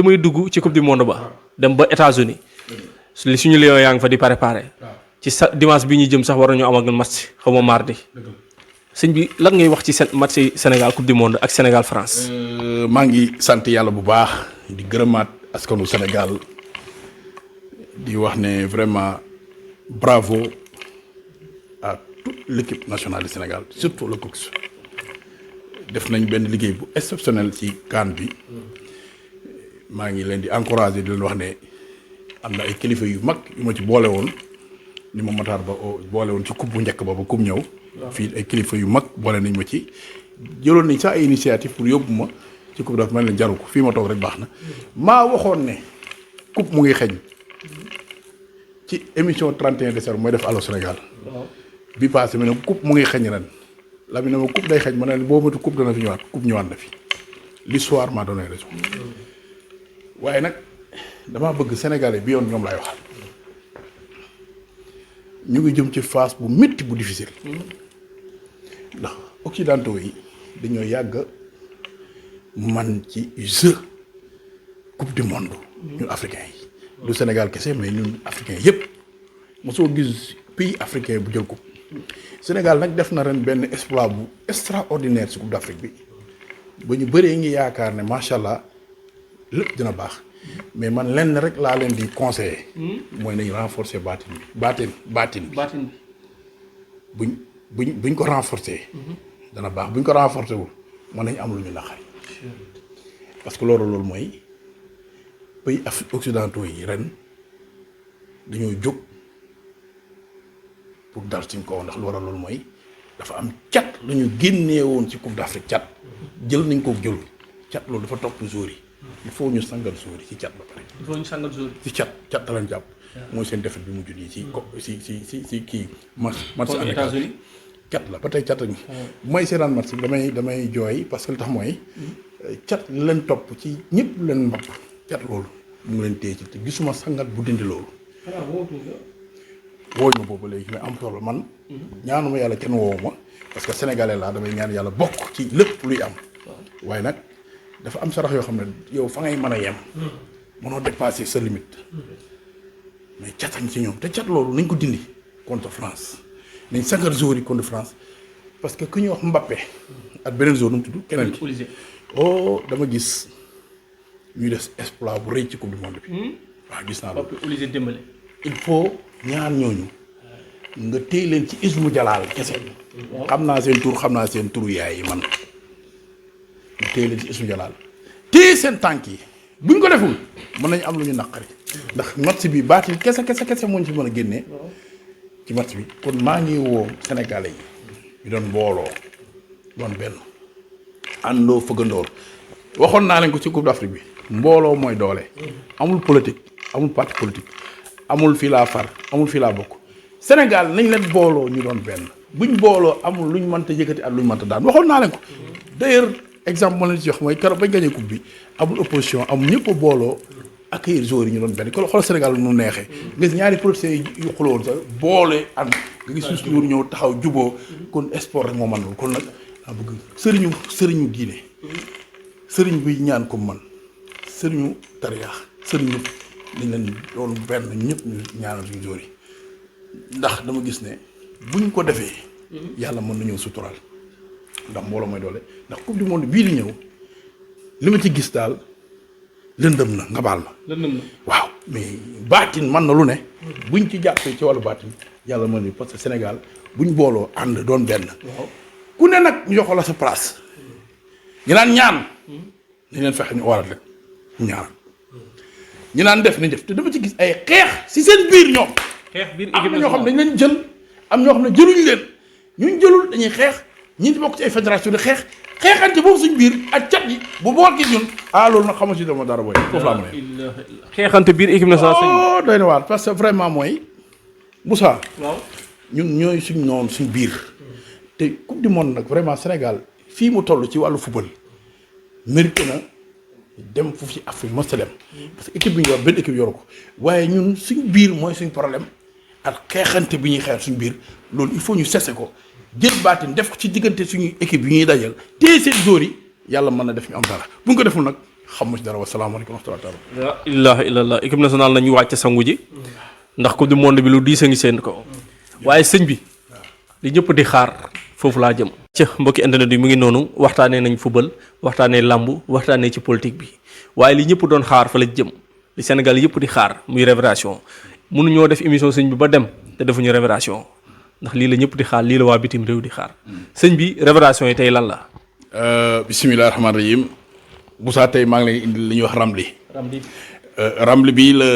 damay dugg ci coupe du monde ba dem ba États-Unis li suñu Lions yaa ngi fa di préparer ci dimanche bi ñu jëm sax war nañu am ak match xaw ma mardi sëñ bi lan ngay wax ci match Sénégal coupe du monde ak Sénégal France. maa ngi sant yàlla bu baax di gërëmaat askanu Sénégal di wax ne vraiment bravo à toute l'équipe nationale du Sénégal surtout le coach def nañ benn liggéey bu exceptionnel ci CAN bi maa ngi leen di encourager di leen wax ne am na ay kilifa yu mag yu ma ci boole woon ni ma Matar Ba boole woon ci coupe bu njëkk ba coupe ñëw. fii ay kilifa yu mag boole nañ ma ci jëloon nañ sax ay initiative pour yóbbu ma ci coupe dafa mel ne jaru ko fii ma toog rek baax na maa waxoon ne coupe mu ngi xeeñ ci émission 31 décembre mooy def Allô Sénégal bi passé ma ne coupe mu ngi xeeñ ren la mi ne ma coupe day xeeñ ma ne boo matu coupe dana fi ñëwaat coupe ñëwaat na fi l'histoire m'a donné raison waaye nag damaa bëgg Sénégalais bi yoon ñoom laay waxal ñu ngi jëm ci phase bu métti bu difficile ndax occidentaux yi dañoo yàgg man ci jeu coupe du monde ñun africains yi du Sénégal kese mais ñun africains yëpp mosoo gis pays africain bu jël coupe Sénégal nag def na ren benn exploit bu extraordinaire ci coupe d'Afrique bi ba ñu bëree ngi yaakaar ne macha allah lépp dina baax mais man lenn rek laa leen di conseiller mooy nañ renforcer baatin buñ ko renforcer dana baax buñ ko renforcer wul mën nañ am lu ñu naqari parce que loolu mooy pays occidentaux yi ren dañoo jóg pour dal ci kaw ndax loolu mooy dafa am cat lu ñu génnee woon ci coupe d'Afrique cat jël nañ ko jël cat loolu dafa topp jour yi il faut ñu sangal jour yi ci cat ba pare. il faut ñu sangal jour ci cat da leen jàpp. mooy seen défaite bi mujj nii ci kii match États-Unis cat la ba tey cat lañu. bu may seetaan match bi damay jooy parce que li tax mooy cat li leen topp ci ñëpp leen mbapp cat loolu mu ngi leen téye ci te gisuma sangat bu dindi loolu. wooñu ma boobu léegi mais am solo man. ñaanuma yàlla kenn woowu ma parce que sénégalais laa damay ñaan yàlla bokk ci lépp luy am. waaye nag dafa am sarax yoo xam ne yow fa ngay mën a yem. mënoo dépasser sa limite. mais catañ ci ñoom te cat loolu nañ ko dindi contre France nañ sangar joueur yi contre France parce que ku ñuy wax Mbappé ak beneen joueur nu mu tudd keneen ki dama gis ñuy def exploit bu rëy ci coupe du monde bi. waaw gis naa loolu il faut ñaar ñooñu nga téye leen ci ismu jalaal kese. xam naa seen tur xam naa seen turu yaay yi man nga téye leen ci ismu jalaal téye seen tànk yi buñ ko deful mën nañu am lu ñu naqari ndax match bi baatil kese moo ñu fi mën a génnee ci match bi kon maa ngi woo Sénégalais yi ñu doon mbooloo doon benn àndoo fëggandoor waxoon naa leen ko ci Coupe d'Afrique bi mbooloo mooy doole amul politique amul parti politique amul fii laa far amul fii laa bokk Sénégal nañ leen booloo ñu doon benn buñ booloo amul luñ mënta yëkkati ak luñ mënta daan waxoon naa leen ko d'ailleurs exemple moo leen ci wax mooy keroog bañ gañee coupe bi amul opposition amul ñëpp a booloo accueillir joueurs yi ñu doon benn ko xool Sénégal nu neexee nga gis ñaari politiciens yu xuloon sax boole ànd nga gis suñu nguur ñëw taxaw juboo kon sport rek moo man loolu kon nag daa bëgg sëriñu diine sëriñ buy ñaan ko man sëriñu tariyaax sëriñ ñëpp dañ leen loolu benn ñëpp ñu ñaanal suñu joueurs yi ndax dama gis ne buñ ko defee yàlla mën na ñëw suturaal ndax mbooloo mooy doole ndax coupe du monde bii di ñëw li ma ci gis daal lëndëm na nga baal ma. lëndëm na waaw mais baatin man na lu ne. buñ ci jàppee ci wàllu baatin yàlla mën ni parce que Sénégal buñ booloo ànd doon benn. ku ne nag ñu jox la sa place. ñu naan ñaan. dañ leen fexe ñu waral rek ñu ñaanal. ñu naan def nañ def te dama ci gis ay xeex si seen biir ñoom. xeex biir am na ñoo xam ne dañ leen jël am ñoo xam ne jëluñ leen ñun jëlul dañuy xeex ñi bokk ci ay fédération di xeexante boobu suñ biir ak cat yi bu bool gis ñun loolu nag xamal si dama dara booy foofu laa mën a xeexante biir équipe nationale doy na waar parce que vraiment mooy Moussa waaw ñun ñooy suñ noonu suñ biir te coupe du monde nag vraiment Sénégal fii mu toll ci wàllu football mérité na dem foofu ci Afrique mos a dem parce que équipe bi ñu yor benn équipe yoru ko waaye ñun suñ biir mooy suñ problème ak xeexante bi ñuy xeex suñ biir loolu il faut ñu cessé ko jël baatin def ko ci diggante suñu équipe yi ñuy dajal téye seen joueurs yi yàlla mën na def ñu am dara bu ñu ko deful nag xamu ci dara wa salaamaaleykum wa rahmatulah. la ilaha illallah équipe nationale nañu wàcc sangu ji ndax coupe du monde bi lu diis a ngi seen ko waaye sëñ bi li ñëpp di xaar foofu laa jëm. ca mbokki internet yi mu ngi noonu waxtaanee nañ football waxtaanee làmb waxtaanee ci politique bi waaye li ñëpp doon xaar fa la jëm li Sénégal yëpp di xaar muy révélation mënuñoo def émission sëñ bi ba dem te defuñu révélation ndax lii la ñëpp di xaar lii la waa bitim réew di xaar sëñ bi révélation yi tey lan la. bisimilah rahmaani rahim Moussa tey maa ngi lay indi li ñuy wax ramli. ramli bii la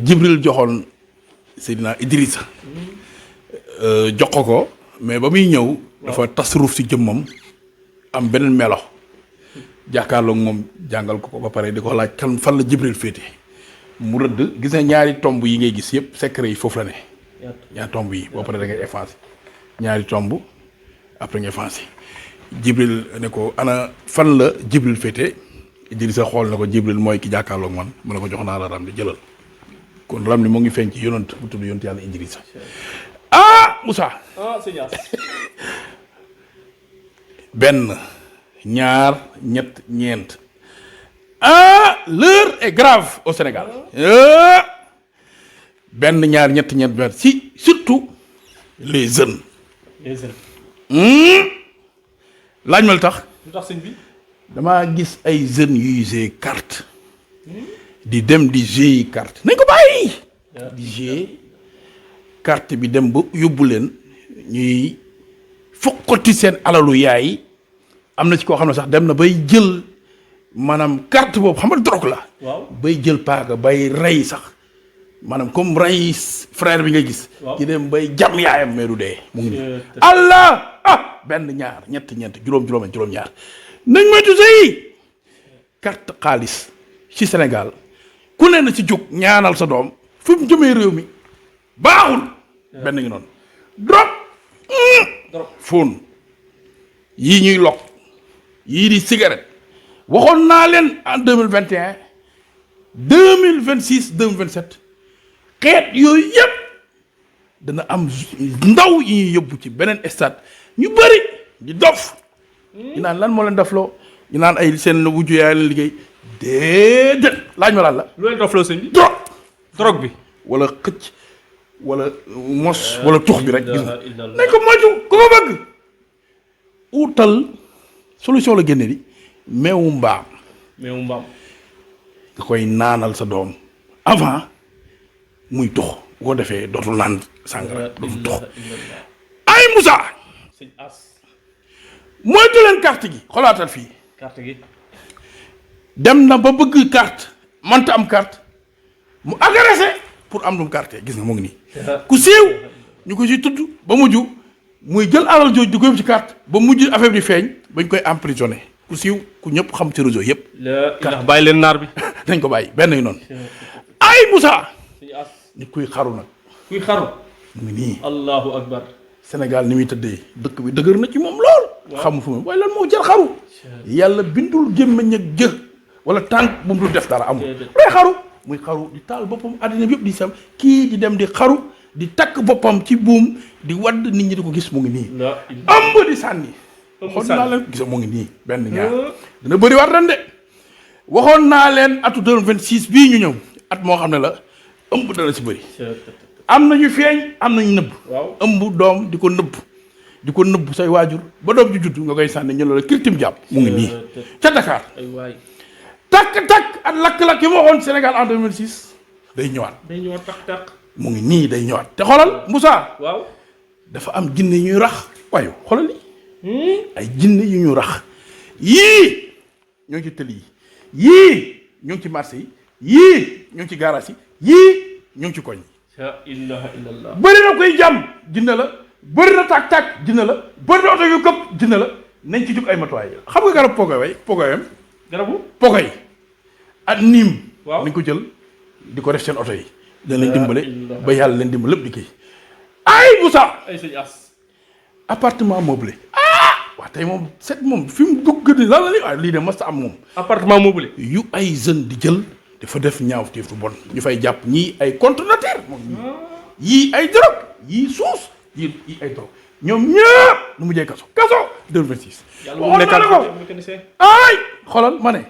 Jibril joxoon Seydina Idrissa jox ko mais ba muy ñëw dafa tasaruf si jëmmam am beneen melo jàkkaarloog moom jàngal ko ba pare di ko laaj kan fan la Jibril féete mu rëdd gis na ñaari tomb yi ngay gis yëpp secret yi foofu la ne. ñaari tomb yi boo paree da ngay effacé ñaari tomb après nga effacé Jibril ne ko ana fan la Jibril féete Idrissa xool na ko Jibril mooy ki jàkkaarloog man mu ne ko jox naa la ramli jëlal kon ramli mu ngi feeñ ci yonant bu tudd yonant yàlla Idrissa. Moussa. benn ñaar ñett ñeent. L'heure est grave au Sénégal. benn ñaar ñett ñeent benn si surtout les jeunes. laaj ma lu tax. sëñ bi. damaa gis ay jeunes yuy jouer carte. di dem di jouer carte nañ ko bàyyi. di jouer carte bi dem ba yóbbu leen ñuy foqati seen alalu yaay am na ci koo xam ne sax dem na bay jël maanaam carte boobu xam nga drogue la. waaw bay jël paaka bay rey sax maanaam comme rey frère bi nga gis. ci dem bay jam yaayam mais du dee. mu ngi nii allah benn ñaar ñett ñeent juróom-ñaar nañ moytu sëy carte xaalis ci Sénégal ku ne na ci jóg ñaanal sa doom fi mu jëmee réew mi. baaxul benn ngi noonu drogue fóon yii ñuy lokk yii di cigarette waxoon naa leen en 2021 2026 2027 xeet yooyu yëpp dana am ndaw yi ñuy yóbbu ci beneen stade ñu bëri di dof ñu naan lan moo leen dofloo ñu naan ay seen wujju yaay leen liggéey déedéet laaj ma lan la lu leen dofloo sëñ bi drogue bi wala xëcc wala mos wala tux bi rek gis nga nañ ko moytu ku ko bëgg utal solution la génne di meewu mbaam nga koy naanal sa doom avant muy tux bu ko defee dootul naan sàngara dootul tux ay Moussa moytu leen carte gi xolaatal fii carte gi dem na ba bëgg carte mënta am carte mu agressé pour am lu mu carte gis nga mu ngi nii ku siiw ñu ko ci tudd ba mujj muy jël alal jooju di ko yóbbu ci carte ba mujj affaire bi feeñ bañ koy emprisonné ku siiw ku ñëpp xam ci réseau yëpp. ndax bàyyi leen naar bi. dañ ko bàyyi benn yu noonu. ay Moussa. nit kuy xaru nag. kuy xaru. mu ngi nii. allahu akbar. Sénégal ni muy tëddee dëkk bi dëgër na ci moom lool. xamu fu mu waaye lan moo jar xaru. yàlla bindul gémmiñ ak jë wala tànk bu mu dul def dara amul. day xaru. muy xaru di taal boppam àddina bi yëpp di sam kii di dem di xaru di takk boppam ci buum di wadd nit ñi di ko gis mu ngi nii. ëmb di sànni. waxoon naa leen gis mu ngi nii benn ñaar dina bëri war ren de waxoon naa leen atu 2026 bii ñu ñëw at moo xam ne la ëmb dana si bëri. am na ñu feeñ am na ñu nëbb. ëmb doom di ko nëbb say waajur ba doom ju judd nga koy sànni ñu la kirtim jàpp mu ngi nii ca Dakar. takk ak lakk-lakk yi ma waxoon Sénégal en 2006 day ñëwaat. takk. mu ngi nii day ñëwaat te xoolal Moussa. waaw dafa am jinne ñuy rax waaye xoolal li ay jinne yu ñu rax yii ñoo ngi ci tëli yi yii ñoo ngi ci marché yi yii ñoo ngi ci garage yi yii ñoo ngi ci koñ yi. la ilaha illallah. bëri na koy jàmm jinne la bëri na tàkk-tàkk jinne la bëri na oto yu këpp jinne la nañ ci jug ay matuwaay xam nga garab pogoyam garabu pogoy ak niim. waaw nañ ko jël di ko def seen oto yi. dañ leen dimbale ba yàlla leen dimbale lépp di kii. ay Moussa. ay sëñ As. appartement meublé. waaw tey moom set moom fi mu dugg ni lan la ni waaye lii de masta am moom. appartement meublé. yu ay jeunes di jël dafa def ñaaw téef lu bon ñu fay jàpp ñii ay contre-notaire moom yii ay drogue yii suus yii ay drogue ñoom ñëpp nu mujjee kaso 2026. yàlla bu nekkaat ay xoolal ma ne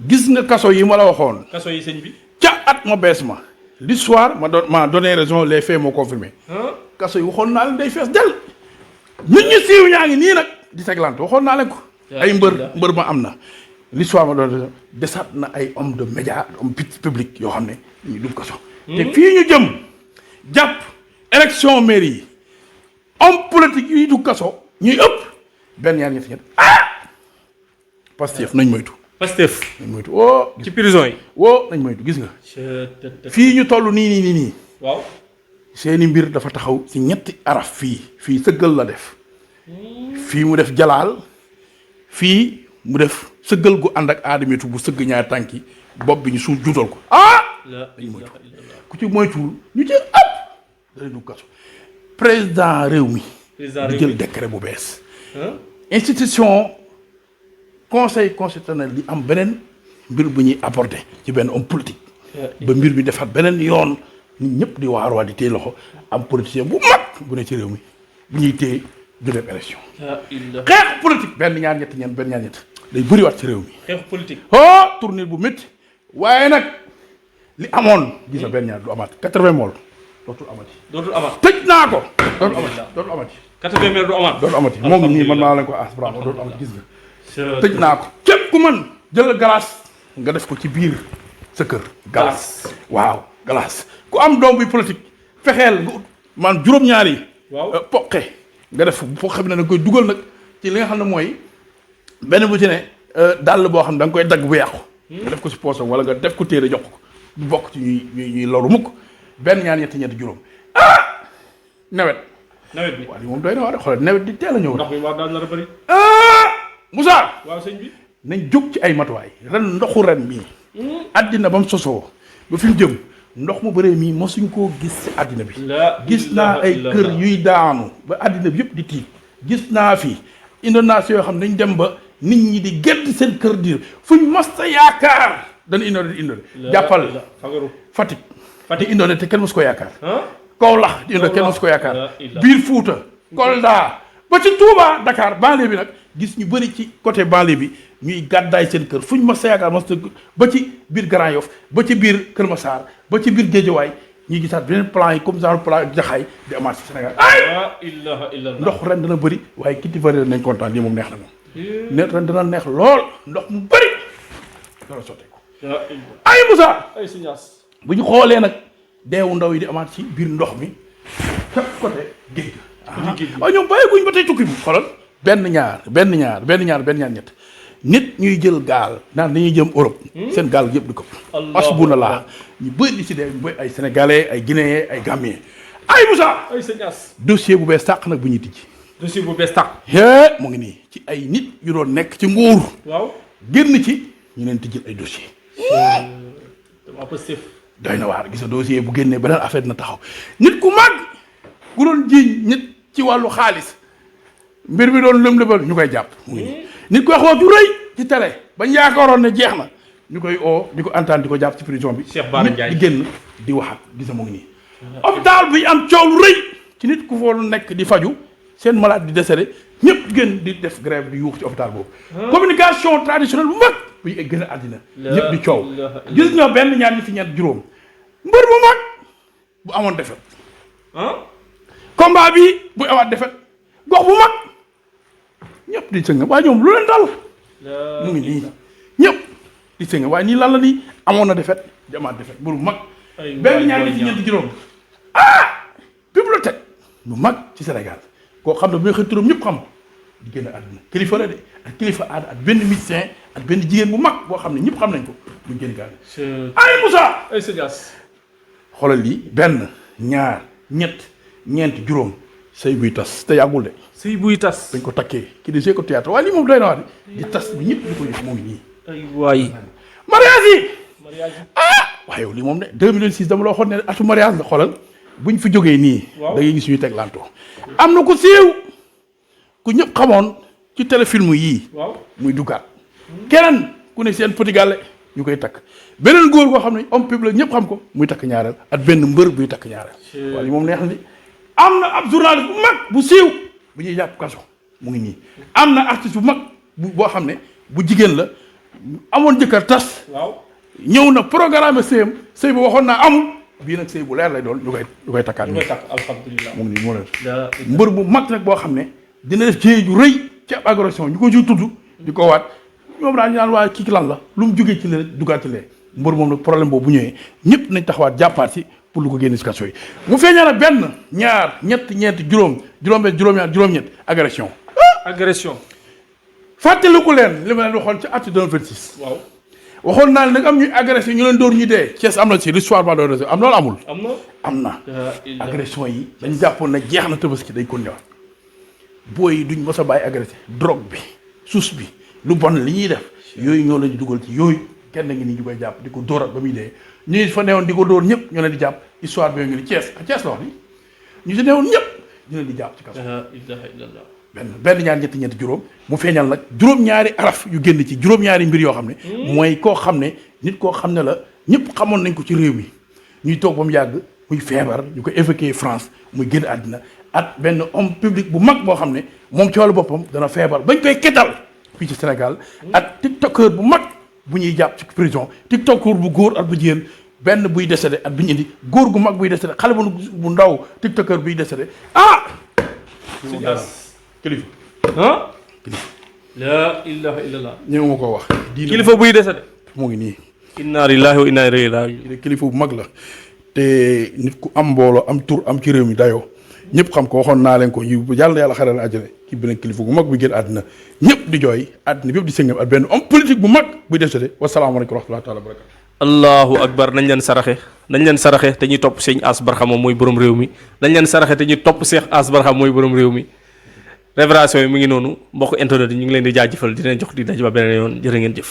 gis nga kaso yi ma la waxoon. kaso yi sëñ bi. ca at ma bees ma. l'histoire m'a donné raison, les faits m'ont confirmé. kaso yi waxoon naa leen day fees del ñun ñu siiw ñaa ngi nii nag di teglante waxoon naa leen ko. ay mbër ma am na. l'histoire ma doon desaat na ay homme de média homme public yoo xam ne ñu dugg kaso. te fii ñu jëm jàpp élection mairie yi homme politique yi dugg kaso ñuy ëpp benn ñaar ñett Pastef nañ moytu. Pastef nañ moytu woo. ci prison yi. woo nañ moytu gis nga. fii ñu toll nii. waaw. seeni mbir dafa taxaw ci ñetti araf fii sëggal la def. fii mu def jalaal fii mu def sëggal gu ànd ak aadamitu bu sëgg ñaari tànki bopp bi ñu suuf juutal ko. dañ moytu ku ci moytuwul ñu ci ëpp dañuy dugg kaso. président réew mi. di jël décret bu bees. institution conseil constitutionnel di am beneen mbir bu ñuy apporter ci benn homme politique. ba mbir bi defaat beneen yoon nit ñëpp di waaroo di téye loxo am politicien bu mag bu ne ci réew mi bu ñuy téye du dem élection. xeex politique benn ñaar ñett day bëriwaat ci réew mi. xeex politique. tournée bu métti waaye nag li amoon gis na benn ñaar du amaat 80 mool dootul amati. tëj naa ko. dootul amati. 80 mool du amaat. dootul amati moo ngi nii man maa leen ko bravo dootul amati gis nga. tëj naa ko képp ku mën jël glace nga def ko ci biir sa kër. glace waaw glace. ku am doom bi politique fexeel nga ut man juróom-ñaari. waaw poqe nga def foo xam ne da nga koy dugal nag ci li nga xam ne mooy benn bu ci ne dàll boo xam ne da nga koy dagg bu yàqu. nga def ko si poosam wala nga def ko téere jox ko du bokk ci ñuy loru mukk benn ñaar ñetti juróom. nawet bi waaw moom doy na waa de xoolal nawet di teel a ñëw. ndox mi waa daal nar a bëri. Moussa. waaw sëñ bi. nañ jóg ci ay matuwaay ren ndoxu ren mii. àddina ba mu sosoo ba fi mu jëm ndox mu bëree mii mosuñ koo gis ci àddina bi. gis naa ay kër yuy daanu ba àddina bi yëpp di tiit. gis naa fi inondation yoo xam ne dañ dem ba nit ñi di gedd seen kër diir fuñ masta yaakaar dana inondé jàppal Fatick di inondé te kenn mosu ko yaakaar. Kaolack di inondé kenn mosu ko yaakaar. biir Fuuta Kolda ba ci Touba Dakar banlieue bi nag gis ñu bëri ci côté banlieue bi ñuy gàddaay seen kër fuñ masta yaakaar masta ba ci biir Grand Yoff ba ci biir Kër Massar ba ci biir Guédiawaye ñuy gisaat beneen plan yi comme genre plan jaxaay di amaat ci Sénégal ndox ren dana bëri waaye kiti vari nañ kontaan lii moom neex na moom ne ren dana neex lool ndox mu bëri dana sotteeku ay Moussa bu ñu xoolee nag deewu ndaw yi di amaat ci biir ndox mi ca côté géej ga waaw ñoom bàyyi guñ ba tey tukki bi xoolal benn ñaar ñett nit ñuy jël gaal naan dañuy jëm Europe seen gaal yëpp di ko asbuna laa ñu bëri ci dee mooy ay sénégalais ay guinéens ay gambien ay Moussa dossier bu bees tàq nag bu ñuy tijji dossier bu bees tàq mu ngi nii ci ay nit yu doon nekk ci nguur génn ci ñu leen tijjil ay dossier doy na waar gis nga dossier bu génnee beneen affaire na taxaw nit ku mag ku doon jiiñ nit ci wàllu xaalis mbir mi doon lëm-lëbal ñu koy jàpp mu ngi nii nit koy xoo ju rëy ci télé bañ yaakaaroon ne jeex na ñu koy oo di ko antaan di ko jàpp ci prison bi nit di génn di waxaat gis nga mu ngi nii hôpital bi am coow lu rëy ci nit ku foo nekk di faju seen malade di décédé ñëpp génn di def grève di yuux ci hôpital boobu communication traditionnelle bu mag buy gën a àddina ñëpp di coow gis nga benn ñaar ñett juróom mbër bu mag bu amoon defet combat bi bu amaat defet gox bu mag ñëpp di sënga waaye ñoom lu leen dal mu ngi nii ñëpp di sënga waaye nii lan la nii amoon na defet di amaat defet mbër bu mag benn ñaar ñett juróom bibliothèque bu mag ci Sénégal koo xam ne bu ñu xëy turam ñëpp xam di génn àdduna kilifa la de ak kilifa aada ak benn médecin ak benn jigéen bu mag boo xam ne ñëpp xam nañ ko bu génn gaal ay Moussa xoolal lii benn ñaar ñeent juróom sëy buy tas te yàggul de sëy buy tas dañ ko takkee kii di ko théâtre waaye lii moom doy na wax di tas bi ñëpp di ko yëg moo ngi nii ay waay mariage yi waaye yow lii moom ne 2026 dama la waxoon ne atu mariage la xoolal buñ fi jógee nii da ngay gis ñuy teg lanto am na ku siiw ku ñëpp xamoon ci téléfilm yii muy duggaat keneen ku ne seen petit gàlle ñu koy takk beneen góor goo xam ne homme public ñëpp xam ko muy takk ñaareel ak benn mbër buy takk ñaareel waaye moom neex na ni am na ab journaliste bu mag bu siiw bu ñuy jàpp kaso mu ngi nii am na artiste bu mag boo xam ne bu jigéen la amoon jëkkër tas ñëw na programme sëyam sëy ba waxoon naa amul bii nag sëy bu leer lay doon ñu koy takkaat alhamdulilah mu ngi nii moo leen mbër bu mag nag boo xam ne dina def jéey ju rëy ci ab agression ñu ko ciy tudd di ko waat ñoom daal ñu naan waa kii lan la lu mu jógee ci lee duggaat ci lee mbër moom nag problème boobu bu ñëwee ñëpp nañ taxawaat jàppaat si pour lu ko génne si kaso yi mu feeñaa na benn ñaar ñett ñeent juróom-benn juróom-ñaar juróom-ñett agression fàttaliku leen li ma leen waxoon ci article 226 waaw waxoon naa ne nag am ñuy agressé ñu leen door ñu dee Thiès am na si l'histoire ba doon am loolu amul am na agression yi dañ jàppoon na jeex na Tabaski dañ ko ñëwaat booy yi duñ mos a bàyyi agressé drogue bi suus bi lu bon li ñuy def yooyu ñoo leen di dugal ci yooyu kenn ngi nii ñu koy jàpp di ko dóorat ba muy dee ñu fa newoon di ko dóor ñëpp ñoo leen di jàpp histoire bi ngi ni Thiès la wax ni ñu si newoon ñëpp ñu leen di jàpp ci kaso benn ñaar ñetti juróom mu feeñal nag juróom-ñaari araf yu génn ci juróom-ñaari mbir yoo xam ne mooy koo xam ne nit koo xam ne la ñëpp xamoon nañ ko ci réew mi ñuy toog ba mu yàgg muy feebar ñu ko évacuer France muy génn àddina at benn homme public bu mag boo xam ne moom ci wàllu boppam dana feebar bañ koy ketal fii ci Sénégal at tiktokeur bu mag bu ñuy jàpp ci prison tiktokeur bu góor at bu jigéen benn buy décédé at bi ñu indi góor gu mag buy décédé xale bu ndaw tiktokeur buy décédé kilifa la ilaha illallah ñëw ma ko wax kilifa buy décédé mu ngi nii inna lillahi wa inna ilayhi raji'un kilifa bu mag la te nit ku am mbooloo am tur am ci réew mi dayoo ñëpp xam ko waxoon naa leen ko yu yàlla xaral àjjana ki beneen kilifa bu mag bu génn àddina ñëpp di jooy àddina bi yëpp di sëngam ak benn homme politique bu mag buy décédé wasalaamaaleykum wa rahmatullahi taala wa barakatu allahu akbar nañ leen saraxe te ñuy topp Sëñ Ass Barhama mooy borom réew mi nañ leen saraxe te ñuy topp Cheikh Ass Barhama mooy borom réew mi révélation yi mu ngi noonu mbokk internet yi ñu ngi leen di jaajëfal di leen jox di daje ba beneen yoon jërë ngeen jëf